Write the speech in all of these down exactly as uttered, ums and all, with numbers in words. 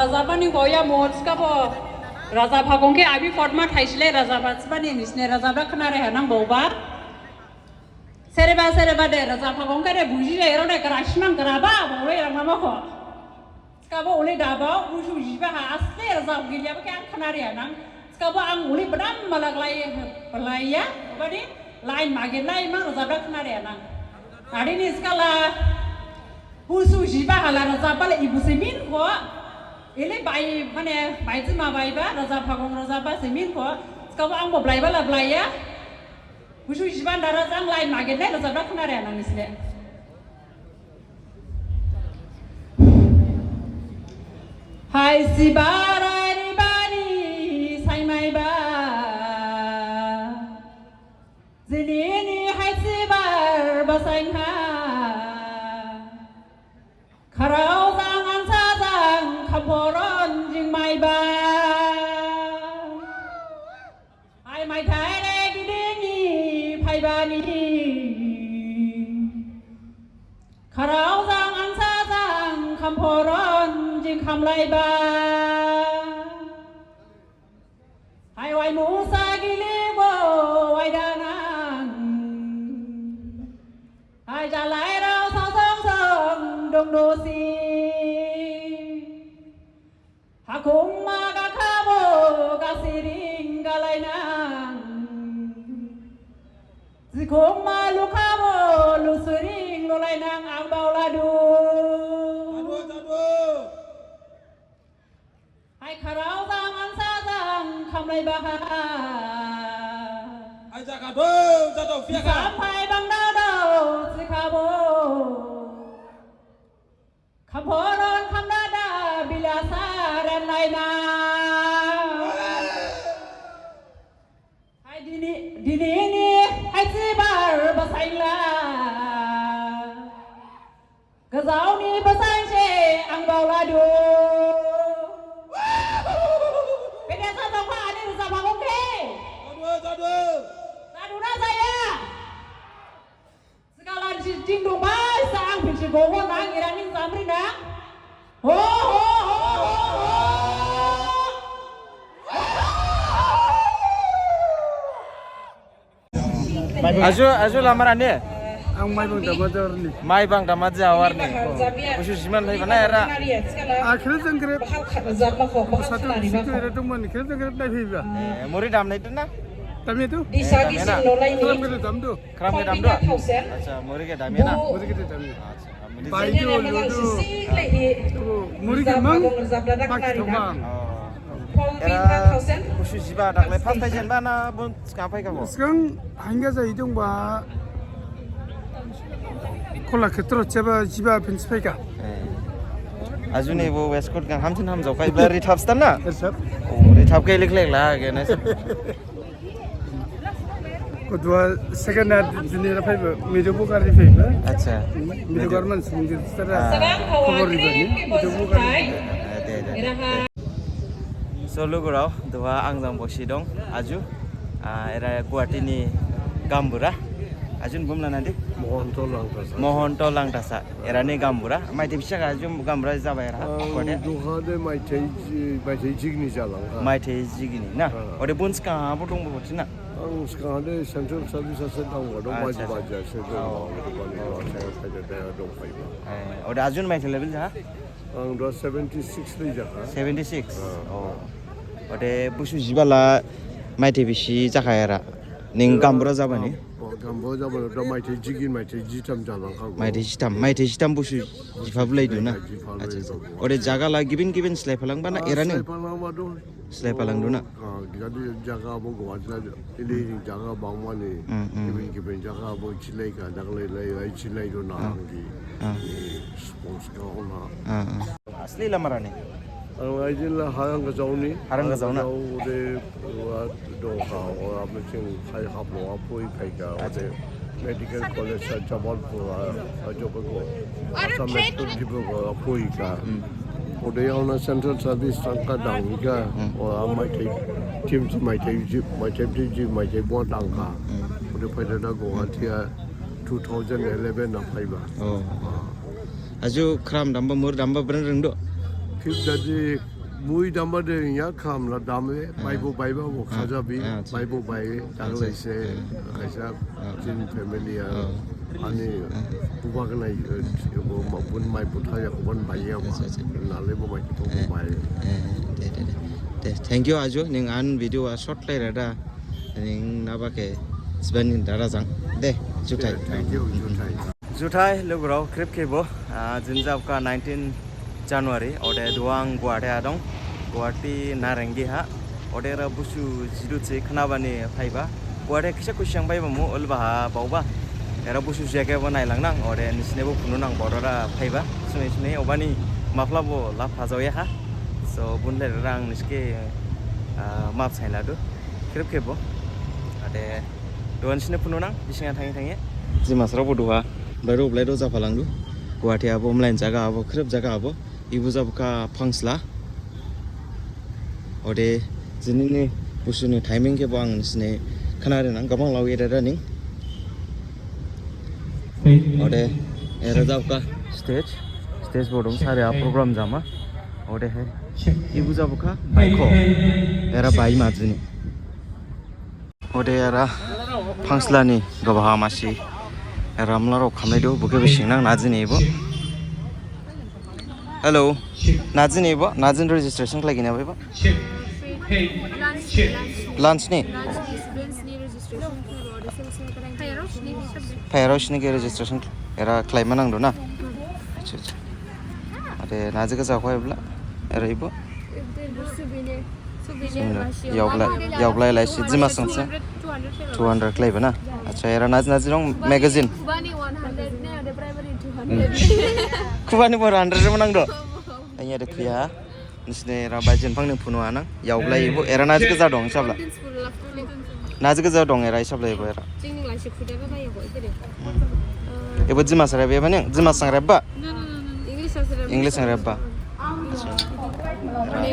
Rajabani boya motska bo. Rajab hagong khe abi kotma thaisile rajab asbani nisne rajab da khnare hanang boba. Sereba sereba de rajab hagong khe de buji de ero de kra simang kra ba bo re rang mama kho. Skabo ule daba busu jiba ha asle rajab giliya ba khe ang khnare hanang. Skabo ang ule bedam malaglai belaiya bani lain magin lai mang rajab da khnare hanang. Adini skala Busu jiba hala rajabba le ibu semin kho. Ele bai mane bai jima baiba rajab hagong rajabba semin kho. Skabo ang bo blaiba la blaiya. Busu jiba dara jang lai magin lai rajab da khnare nang isle. Hai sibarai ribani saimaiba. Jinini hai sibar basain ha. Kharao jang ansa jang khaporon jing maiba. Hai maithai re gidini phaibani. Kharao jang ansa jang khaporon jing khamlaiba. Hai wai musa gili bo wai danang. Hai jalai rao sa song song dong dosi. Hakhung ma ga khabo ga siring ga lainang. Jikhung ma lu khabo lu siring lu lainang ang baoladu. Hai kharao jang ansa jang khamlaiba ha. Hai jakha do, jadao phiya kha. Sampai bang dao dao sikhabo. Khaboron khamdada bila saran laina. Hai dini, dini ini hai sibar basain la. Gajaoni basain se ang baoladu. Pede sa dongkha ani rajab hagong khe. Jadu, jadu. Jadu na jaya. Sekalan si jing dongba sa ang phinsi goho nang iraning jamri nang. Ho ho ho ho ho. Aju, aju lamar ani? Ang Maibang Damaja awarni. Maibang Damaja awarni. Busu jiman lai bana era. Ah, khrip jang khrip. Satu situ era dongmani, khrip jang khrip nai phiba. Eh, muri damnai tu na? Dami tu? Disa gisi nolai ni. Kram khe damdu. Kram khe damdu. Acha, muri khe damya na? Muri khe damya. Acha. Bai jo lo do. Muri khe mang. Baki thokang. Era busu jiba daklai phas phaijenba na bon sgang phaikha bo? Sgang hangga jai dongba. Kolakshetra cheba jiba phinsi phaikha. Ajuni bo waistcoat gang hamsin hamjaokha, iba rithap stan na? Rithap. O, rithap khe likhlek la gena. Kodua second na dini ra phaiba, Midu Bogar ni phaiba. Acha. Midu Garman sung di tara. Ah. Khobor ribani, Midu Bogar ni phaiba. Ah, de, de, de. So, lugurao, duha ang jang bosi dong, aju. Ah, era Guwahati ni gambura. Ajun bumla nadi? Mohonto Langthasa. Mohonto Langthasa. Erani gambura. Maithai bisi jakha ajun gambura jaba era? Ang kode? Duha de maithai ji-, maithai jigni jalangkha. Maithai jigni na? Ah. Ode bun sgang habo dongbo bothi na? Ang sgang de central service ase dongbo dong. Acha, baji acha. Baji ase dong. Oh. Ode bani dong ase, phaida daya dong phaiba. Eh, ode ajun maithai level ja? Ang duha seventy six lai jakha. Seventy six? Ah. Oh. Ode busu jibala maithai bisi jakha era? Ning gambura jabani? Gambura jabani, da maithai jigin, maithai jitham jalangkha. Maithai jitham, maithai jitham busu jipha bulaidu na? Maithai jipha bulaidu. Acha, acha. Ode jaga la gibin gibin slaiphalangba na erani? Slaiphalangba do. Slaiphalangdu na? Jadi jaga bo Guwahati la, ili jaga bangmani, gibin gibin jaga bo chilaikha, daglai lai lai chilaidu na anggi. Sports ground na. Asli lamarani? Ang aijin la Harangajao ni. Harangajao na? Harangajao ode, wa, dongkha, ora meching khai haplo apoi phaikha, ode medical college sa Jabalpur, a, a, Jabalpur. Assam Medical Dibrugarh apoikha. Ode yaona central service thangkha dangkha, ora maithai, thimji maithai ji, maithai thimji maithai bo thangkha. Ode phaidada Guwahati a two thousand eleven na phaiba. Oh. Aju khram damba mur damba bren rengdu? Khip jadi mui damba de ya khram la dam e, baibo baiba bo khajabi, baibo bai, dang lai se, kaisa, jin family a, ani, buba khnai, bo ma bun mai butha ya kuban bai ya ma, nale bo mai to bo bai. De, de, de. De, thank you aju, ning an video a short lai rada, ning naba khe, sibani dara jang. De, juthai. Thank you, juthai. Juthai lugurao khrip khebo, ah, jini jabkha nineteen January, ode duha ang Guwahati ha dong, Guwahati Narengi ha, ode era busu jidu se khnabani phaiba, Guwahati kisa kusang phaiba mu ulba ha baoba, era busu jeke bo nailang nang, ode nisine bo phunu nang baodara phaiba, sini sini obani mapla bo lap hajaoya ha, so bunle rang niske, ah, map sainladu, khrip khebo, ode Duha nisine phunu nang, bising ha thangi thangi. Dimasarao bo duha, blairu blairu japhalangdu. Guwahati abo, mlain jaga abo, khrip jaga abo. Ibu jabkha Phangsla. Ode, jinini busuni timing khebo ang nisine khnari nang, gabang lao ede da ning. Ode, era jabkha stage, stage bo dong, sari a program jama. Ode he, ibu jabkha baikho, era bai majini. Ode era Phangslani gabaha masi ramlarao khamlaidu, bokhe bo singnang najini ibo. Hello, najini ibo, najini registration khlaigini abo ibo? Lunch ni? Phairao sini khe registration era khlaima nangdu na? Acha, acha. Ade naji khe jakhoi bla, era ibo? Yaoblai, yaoblai laisi, Dimasa sangsa. Two hundred khlaiba na? Acha, era naji naji dong magazine. Khubani one hundred ne, ade primary two hundred. Khubani one hundred se manang do. Anya de khuya. Nisine era baijin phangni phunu anang. Yaoblai ibo, era naji khe jadong sabla. Naji khe jadong era sabla ibo era. Ibo Dimasa reba ning, Dimasa reba. English ang rebba. Acha. Naji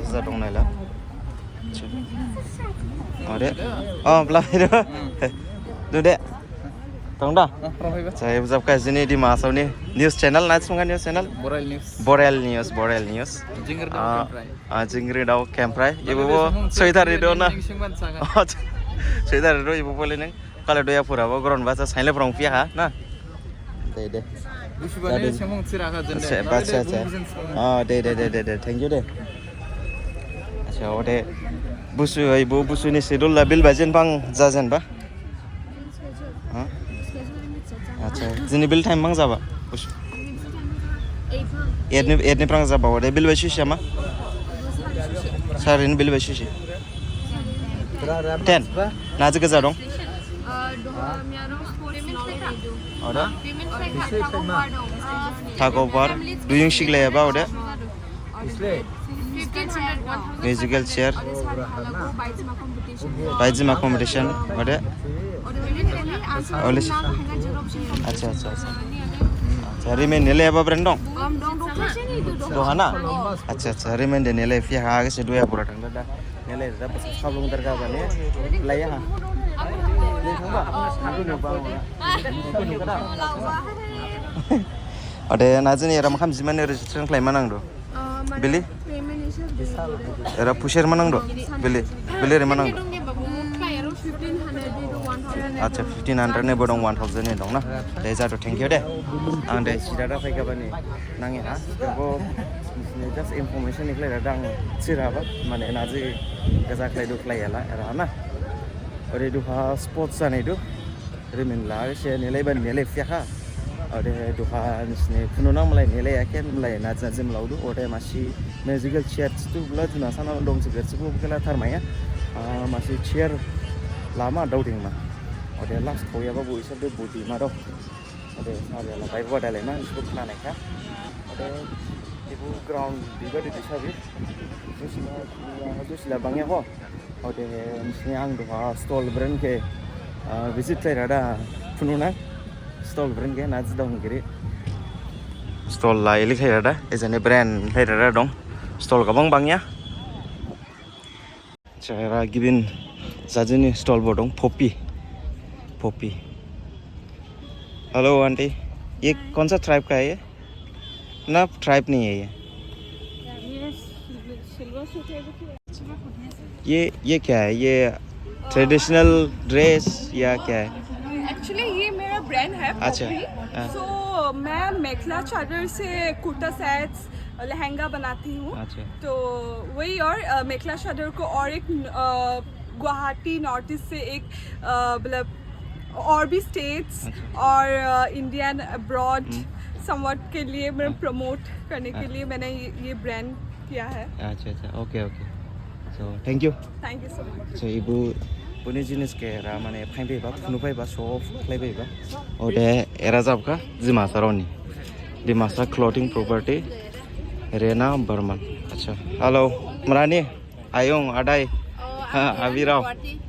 khe jadong naila. Acha. Ode. Oh, bla. Dude. Tong da? Acha, ibo jabkha jini Dima Hasao ni news channel, naji sungkha news channel? Boreal News. Boreal News, Boreal News. Jingri dao Kemprai. Ah, Jingri dao Kemprai. Ibo bo soithar ridu na? Soithar ridu ibo bole ning. Kala doya pura bo gron basa sainle prong pia ha na. De, de. Busu bani semong sira kha jende. Acha, acha, acha. Oh, de, de, de, de, de. Thank you de. Acha, ode busu, ibo busu ni schedule la bil bajen bang jajen ba? Ha? Acha, jini bil time bang jaba? Busu. Eight ni, eight ni prang jaba, ode bil bai sisi ama? Sari ni bil bai sisi. Ten. Naji khe jadong? Ode? Tug of war. Duyung siklai eba ode? Musical chair. Baijima competition ode? Olisi. Acha, acha, acha. Acha, remain nile eba brand dong? Doha na? Acha, acha, remain de nile phi ha age se doya pura thang da. Nele da basa sablung darga bani laya ha. Ode najini era makham jimane registration khlaima nangdu. Bili? Era puser ma nangdu. Bili? Bili rima nangdu. Acha, fifteen hundred ni bo dong, one thousand ni dong na. De jadu, thank you de. Ang de sida da phaikha bani nangya ha. Bo just information ni khlai da ang sira ba. Mane naji gaja khlaidu khlaiyala era na. Ore duha sports janidu. Rimin la se nilai ban nilai fiakha. Ode duha nisni phunu nang malai nilai aken malai na jina jim laudu. Ode masi musical chairs tu bula juna sana dong sigar sibu bukela tharmaya. Ah, masi chair lama dauding ma. Ode last thoya ba bu isab de budi ma do. Ode sari ala bai bo dalai ma isbu khna naikha. Ode ibu ground diba di disabi. Dusila, dusila bangya ho. Ode nisni ang duha stall brand khe, ah, visit khlai rada phunu na. Stall brand khe naji dong giri. Stall lai li khlai rada, ejane brand khlai rada dong. Stall gabang bangya. Chara gibin jajini stall bo dong, poppy. Poppy. Hello aunty, ye kaun sa tribe ka hai ye? ना, tribe नहीं है ये। ये, ये क्या है? ये traditional dress या क्या है? एक्चुअली ये मेरा ब्रांड है, अच्छा। पॉपी। हाँ। सो मैं मेखला चादर से कुर्ता सेट्स, लहंगा बनाती हूँ। अच्छा। तो वही, और अ, मेखला चादर को और एक अ, गुवाहाटी नॉर्थ ईस्ट से एक अ, मतलब और भी स्टेट्स, अच्छा। और इंडियन अब्रॉड समवट के लिए मैं, हाँ। प्रमोट करने के लिए मैंने ये, ये ब्रांड किया है। अच्छा, अच्छा, okay, okay. So thank you। Thank you so much। So ibu, buni jinis khe ra mane phainphaiba, phunuphaiba, show off khlaiphaiba. Ode era jabkha Dimasarao ni, Dimasa clothing property, Rena Barman। अच्छा, hello mrani। Ayung, adai. Oh, ha, abirao.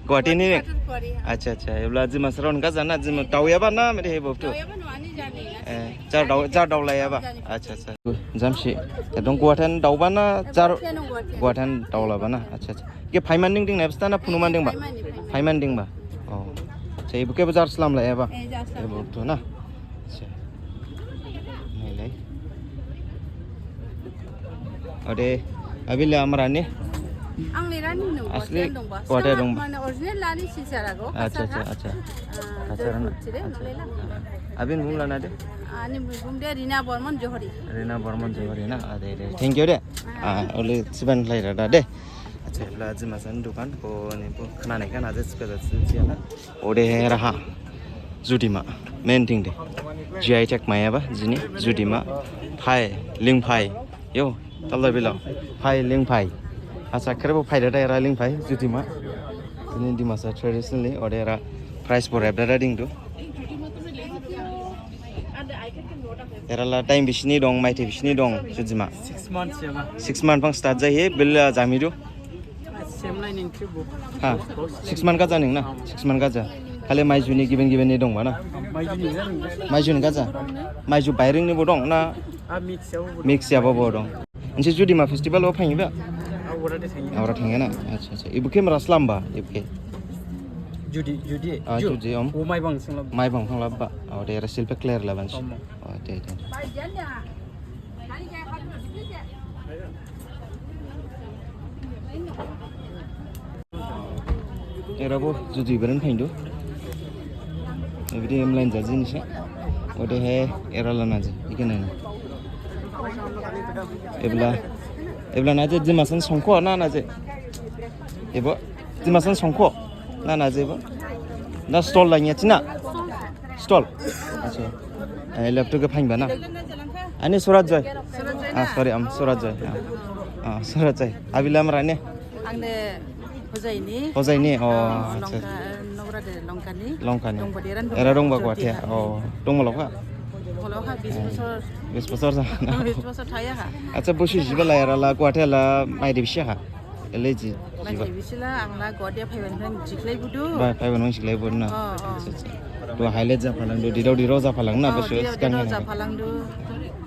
Guwahati ni? Guwahati, Guwahati, हाँ। अच्छा, अच्छा। Ebla Dimasarao ni kha jana, Dima daoyaba na mede hebo tu? Daoyaba no, ani jani na। ए, jar dao, jar daolayaba। Jani। अच्छा, अच्छा। Jamsi, edong Guwahati ni daoba na, jar Guwahati ni, Guwahati ni daolaba na। अच्छा, अच्छा। Ke phaiman ding ding na, bsta na phunuman dingba? Phaiman ding, phaiman। Phaiman dingba। Oh। Sa ibu khe jar slamlayaba? Eh, jar slam। Ebo tu na। Nailai. Ode, abi la mrani? Ang ni rani no, asli Guwahati dongba। Guwahati dongba। Mane original lani Silchar ago, Cachar ha। Acha, acha, acha। Ah, Cachar na? Joypur chire, acha, nolai la। Abini bumu la nade? Ani bumu de Rina Bormon Johori। Rina Bormon Johori na? Ade, ade। Thank you de। Ah, ole siban lai rada de। Acha, ebla Dimasa ni dukan, bo ni bo khna nai khna je sika jasi siya na। Ode he raha, judima, main thing de. G I tag maiyaba, jini, judima, phai, lingphai, yo, tala bila, phai, lingphai. Asa khrebo phai dada era lingphai, judima. Jini Dimasa traditionally, ode era price bo rep dada ding du. Era la time bisini dong, maithai bisini dong, judima. Six months ya ma. Six month bang start jahi, bila jamidu. Sem lai ning thibo. Ha, six month khaja ning na? Six month khaja. Khali maijuni gibin gibin ni dongba na? Maijuni na ning. Maijuni khaja? Maiju bairing ni bo dong na? Ah, mix ya bo. Mix ya bo bo dong. Nisi judima festival o phainba? Ah, ora de thangya. Ora thangya na? Acha, acha. Ibu khe mara slamba, ibu khe? Judi, judi. Ah, ju-, judi, om. O Maibang sing lab. Maibang thang labba. Oh, de era silpe clear laban si. Om. Oh, de, de. Era bo judi beren phaindu. Ebidi em line jaji nisa. Ode he era la naji. Ike nai na. Ebla, ebla naji Dimasa ni songkho na naji. Ebo Dimasa ni songkho na naji ebo. Na stall la nya china. Stall. Acha. Eh, laptop khe phainba na? Ani Suraj Joy. Ah, sorry, am Suraj Joy. Ah, ah, Suraj Joy. Abi la mrani? Ang de Hojai ni. Hojai ni? Oh, ah, acha. Lanka, eh, Nogora de Lanka ni. Lanka ni. Dongba de era dongba Guwahati ha. Oh, dongba lokha? Dongba lokha, bis bosor. Bis bosor ja. Bis bosor thaya ha. Acha, bosi jiba la era la Guwahati la maide bisi ha? Eleji. Maide bisi la, ang la Guwahati phaiban phan jiklai budu. Ba, phaiban phan jiklai budu na. Oh, oh. Acha, acha. To highlight japhalangdu, dirao dirao japhalang na, oh, bosi dirao, sikang dirao na. Japhalangdu.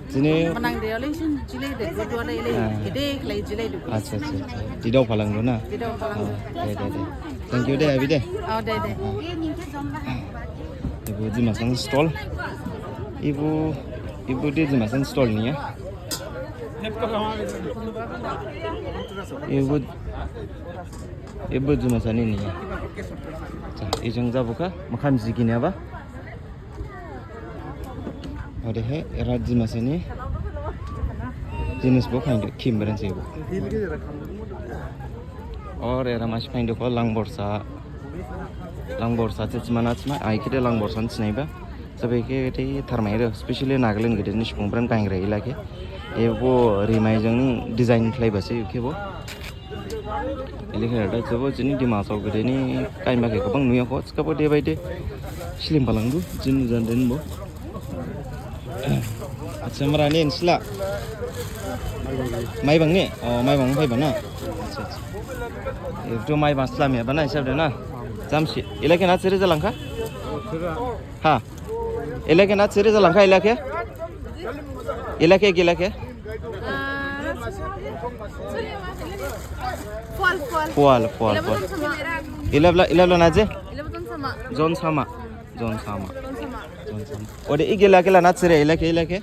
Jini manang de, olei sin jilai de, gudua lai lai, Ah. Ede khlai jilai de. Acha, acha, acha. Didao phalang du na? Didao phalang du. Oh, de, de, de. Thank you de, abi de. Oh, de, de. Ebo Dimasa ni stall. Ebo, ebo de Dimasa ni stall niya. Ebo, ebo Dimasa ni niya. Acha, ejang jabo kha, makham jiginyaba. Odehe era Dimasa ni jinis bo phaindu, khim beren se bo. Or era masi phaindu kho langborsa, langborsa se chimana chima, ai khede langborsa ni sinaiba. Sabai khe te tharmai re, specially Nagaland gede ni subung beren phaingra ilakhe. Ebo rimai jang ni design khlaiba se khebo. Ilakhe da jabo jini Dimasa gede ni kainba khe gabang nuya kho, thikhabo day by day slim phalangdu, jini jan den bo. Acha, mara ni nsila? Maibang ni? Oh, Maibang phaiba na? Acha, acha. Ekto Maibang slamyaba na, hisab de na? Jamsi. Ilakhe na sere jalangkha? Ha? Ilakhe na sere jalangkha, ilakhe? Ilakhe, ilakhe? Fual, fual. Fual, fual, fual. Ilabla, ilabla na je? Jon Sama. Jon Sama. Jon Sama. Ode igela kela na sere ilakhe, ilakhe?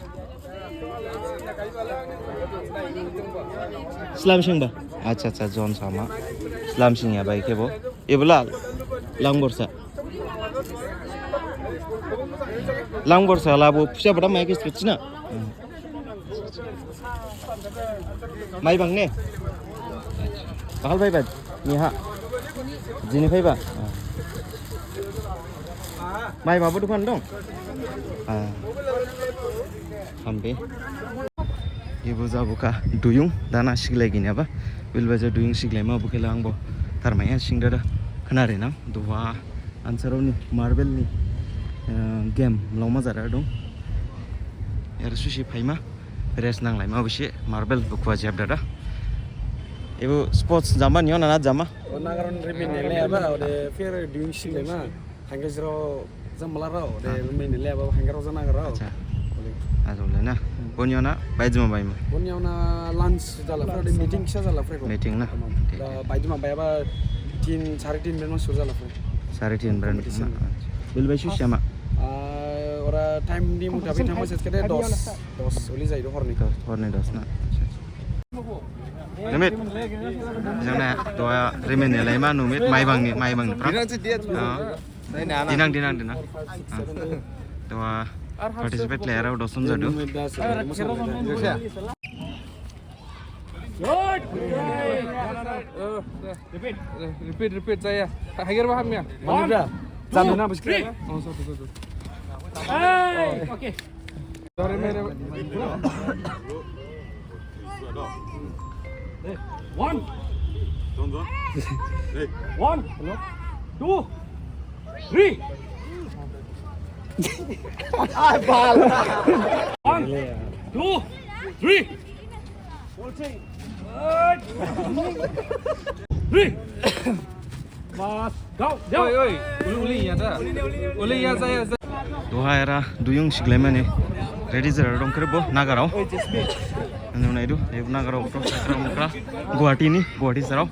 Slam singba? Acha, acha, Jon Sama. Slam singyaba ikhebo. Ibla langborsa. Langborsa labo pusa bada mai kis pitsina. Maibang ne? Bahal phaiba? Niha. Jini phaiba? Maibang bo dukan dong? Ah. Hambe. Ebo jabo kha duyung, dana siglai ginyaba. Bilbaja duyung siglaima bo khela angbo tharmaiya singdada. Khnari nang, duha ansarao ni marble ni, eh, game longma jara dong. Era susi phaima, rest nanglaima bisi marble bukhuwa jabdada. Ebo sports jama ni ona na jama? O nagaron rimin nele aba, ode fair duyung siglaima. Hangke jero jam malarao, de Ah. Rimin nele aba hangke rao jana garao. Acha. Ode. Acha, ode na. Boni ona, baijima baima. Boni ona lunch jala, ode meeting sa jala, Meeting na? Tamam. Thik, Da thik. Baijima baima tin, sare tin ben ma sur jala, Sare tin ben Competition. Na? Acha. Bilbai susi ama? Ah, ora time ni mutabik thangma ses kade dos, dos, uli jai do horni. Dos, horni dos na. Acha, acha. Numit. Jang na, duha rimin nelaima numit, Maibang ni, Maibang ni, pra? Dinang, dinang, dinang. Ah. Duha participate lairao doson jadu. Repeat, repeat, jaya. Hagar baham ya. Mana da? Jam na bos. Oh, satu, satu. Hey, okay. One. One. Two. Three. One. Two. Three. Three. Mas, go. Oi, oi. Uli, uli ya da. Uli ya, saya, saya. Duha era duyung siglaimane ready jera dong khrip bo nagarao. Ani unai du, e nagarao to sakra mukra Guwahati ni, Guwahati sarao.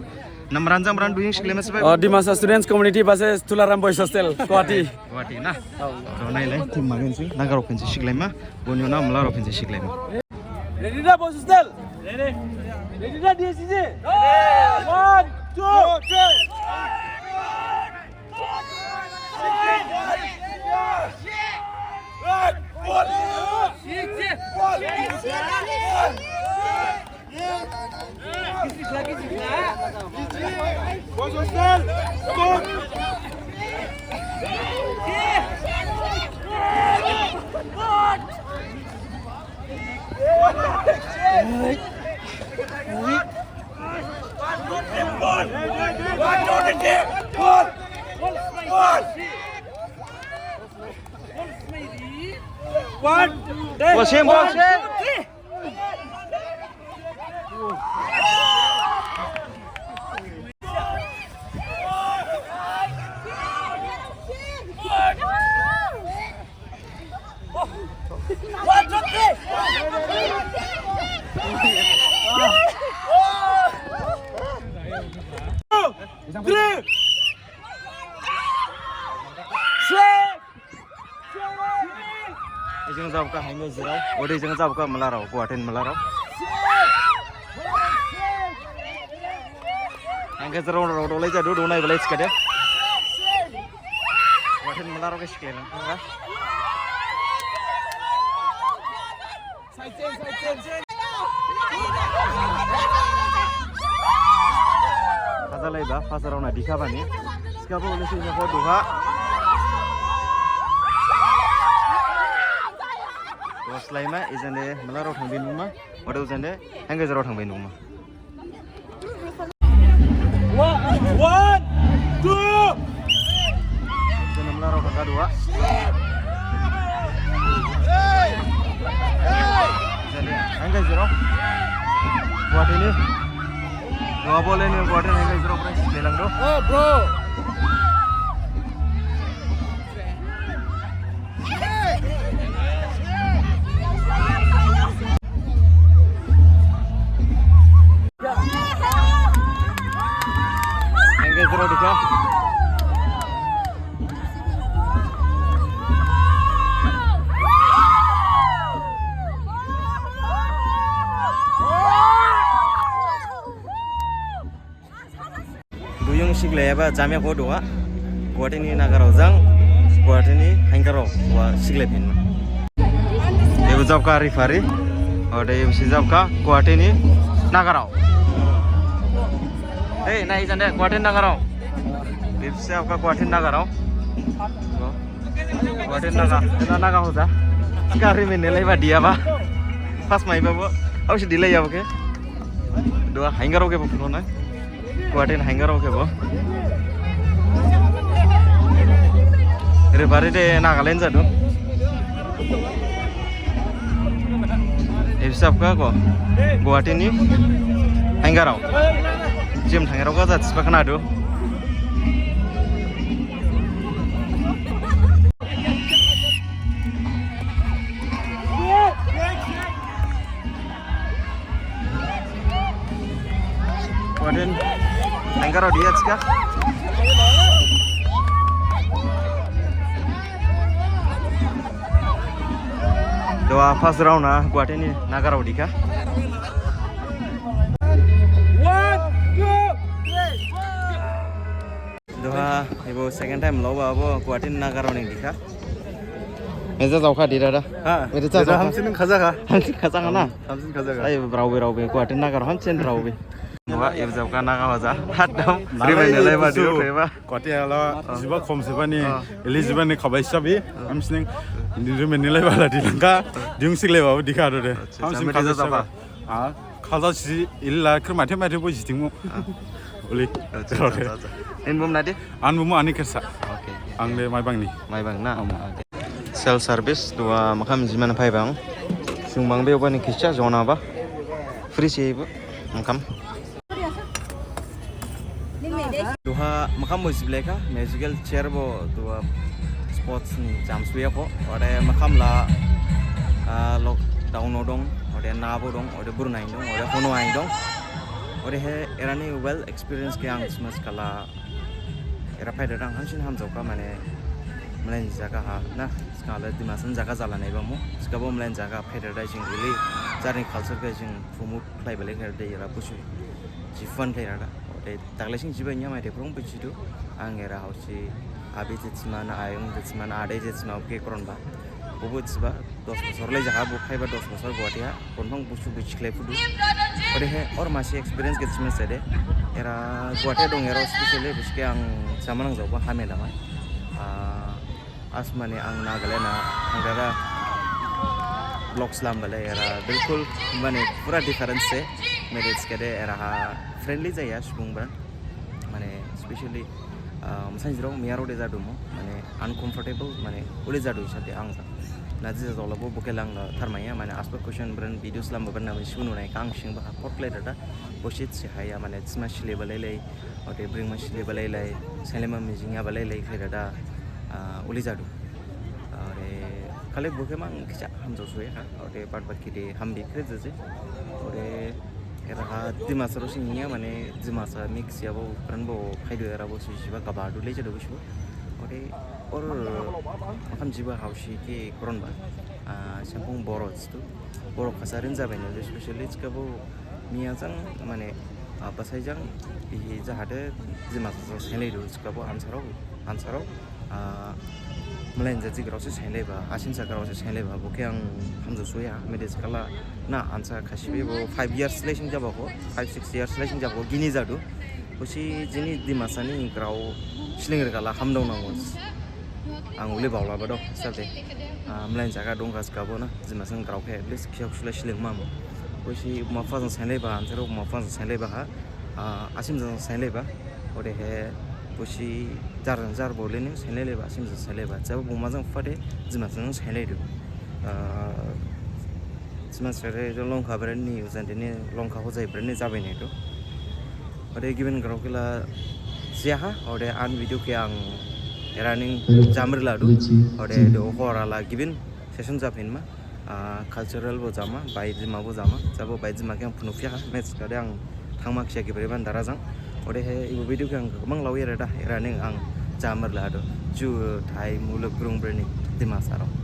Namran jamran duyung siglaima sabai. Oh, Dimasa Students Community versus Tularam Boys Hostel, Guwahati. Guwahati na. To nailai, team magen si, nagarao khensi siglaima, bonyo na mlarao khensi siglaima. Ready na, Boys Hostel? Ready. Ready na, D S C J? One, two, three. One, two, three. Wasim, wasim. Hangke jerao, ode jang jabkha malarao, Guwahati ni malarao. Hangke jerao rao dolai jadu, donai balai sikade. Guwahati ni malarao khe siklai lang, ha? Hajalaiba, pasarao na dikhabani. Sikhabo olei sini kho duha. Duha slaima, ejang de malarao thangbi numa, ode ojang de hangke jerao thangbi numa. One, two. Jene malarao kha duha. Jene, hangke jerao. Guwahati ni. Duha bole ni Guwahati ni hangke jerao pura siklai lang du. Oh, bro. Hangke jerao dikha. Duyung siklaiyaba jamya kho duha. Guwahati ni nagarao jang, Guwahati ni hangkarao wa siklai phinma. Ebo jabkha referee, ode ebo si jabkha Guwahati ni nagarao. Hey, nai jang de Guwahati ni nagarao. Ebo si jabkha Guwahati ni nagarao. Guwahati naga, ena naga hoja. Gari mene laiba diyaba. Pas maiba bo. Hausi dilaiyaba khe. Duha hangkarao khe bo phunuknai. Guwahati ni hangkarao khe bo. Referee de Nagaland jadu. Ebo si jabkha kho. Guwahati ni hangkarao. Gym thangyarao kha jat siba khnadu. Guwahati ni hangkarao diya sikha. Duha first round ha Guwahati ni nagarao dikha. One, two, three. Duha ebo second time laoba abo Guwahati ni nagarao ni dikha. Meja jaokha di dada. Ha. Meja jaokha. Hamsin khajakha. Hamsin khajakha na? Hamsin khajakha. Ai, raobe, raobe, Guwahati ni nagarao hamsin raobe. Duha ebo jaokha naga hoja. Hadam. Rimai nilai ba duha eba. Guwahati hala jiba khom sebani. Eli jibani khabai sabi. Hamsin. Rimai nilai ba la dilangkha. Diyung siklai ba dikha dode. Hamsin khajakha. Ah, khaja si illa kher mathe mathe bo jitingmu. Uli. Acha, acha, acha. Nini bumu nadi? Ani bumu Anik Khersa. Okay, okay. Ang de Maibang ni. Maibang na? Omo. Okay. Self service, duha makham jimane phaibang. Sungbang be obani khisa jona ba. Free se bo. Makham. Duha makham bo jiblekha, musical chair bo duha sports ni jam suyakho. Ode makham la, ah, lockdown no dong, ode na bo dong, ode burnain dong, ode hono ain dong. Odehe erani well experience khe ang smash khala. Era phaidada ang hamsin hamjaokha mane mlain jaga ha na. Skala Dimasa ni jaga jala naibamu. Skabo mlain jaga phaidada jing uli jarni culture khe jing promote khlaibalai khe de era busu. Jifan khlairada. Ode daglai sing jiba niya mai de phrong bujidu. Ang era hausi abi jitsima na ayung jitsima na adai jitsima oke kronba. Bobo jiba dos bosor lai jaha bo phaiba dos bosor Guwahati ha. Bonphang busu buji khlai phudu. Odehe or masi experience jitsima sede. Era Guwahati dong era specially buske ang samanang jaoba hame dama. Ah, As mane ang Nagaland ha thangdada vlog slam balai era bilkul mane pura difference se. Mede skede era ha friendly jaya subung bran. Mane specially, ah, masainjikrao miyarao de jadumu. Mane uncomfortable mane ule jadu hisab de ang sa. Naji jajaolabo buke lang tharmaiya mane aspa question bran video slam bran na sunu nai kang sing ba pot khlai dada. Bosit se haya mane jima sile balai lai. Ode bringma sile balai lai, selema mijingya balai lai khe dada, ah, uli jadu. Ode khale bokhe mang khisa hamjao suyakha. Ode bad bad khede hambi khe jeje. Ode era ha Dimasarao siniya mane Dimasa mix yabo pran bo phaidu era bo sujiba gabadu lai jadu busu. Ode or makham jiba hausi khe kronba. Ah, sengphong Boro jidu. Boro Kachari ni jabaini, especially thikhabo miyajang, mane, ah, basaijang, bihi jahade Dimasa jang sainlaidu, thikhabo ansarao, ansarao, ah, mlain jadi grao se sainlaiba, Asimsa grao se sainlaiba, bo khe ang hamjaosuya, mede thikhala, na, ansa khasibi bo five years lai singjabakho, five, six years lai singjabakho, gini jadu. Bosi jini Dimasa ni grao sling rikhala hamdao nanggo. Ang uli baolaba do, sade. Ah, mlain jaga dong gas gabo na, Dimasa ni grao khe at least khiyok sulai sling mamu. Bosi buma bupha jang sainlaiba, ansarao buma bupha jang sainlaiba ha, ah, Asimsa jang sainlaiba. Odehe bosi jar jang jar bo leni sainlailaiba, Asimsa jang sainlaiba. Jabo buma jang bupha de Dimasa jang sainlaidu. Ah, Dimasa re jo Longkha brand ni, ujang dini Longkha Hojai brand ni jabaini do. Ode gibin grao khe la siyaha, ode ani video khe ang eraning jamri ladu, ode de okhora la gibin session japhinma, ah, cultural bo jama, baidima bo jama, jabo baidima khe ang phunuphiyaha, match khade ang thangma khisa gibri ban dara jang. Odehe ibo video khe ang gabang laoya reda, eraning ang jamri ladu, juthai mulug grung brand ni Dimasarao.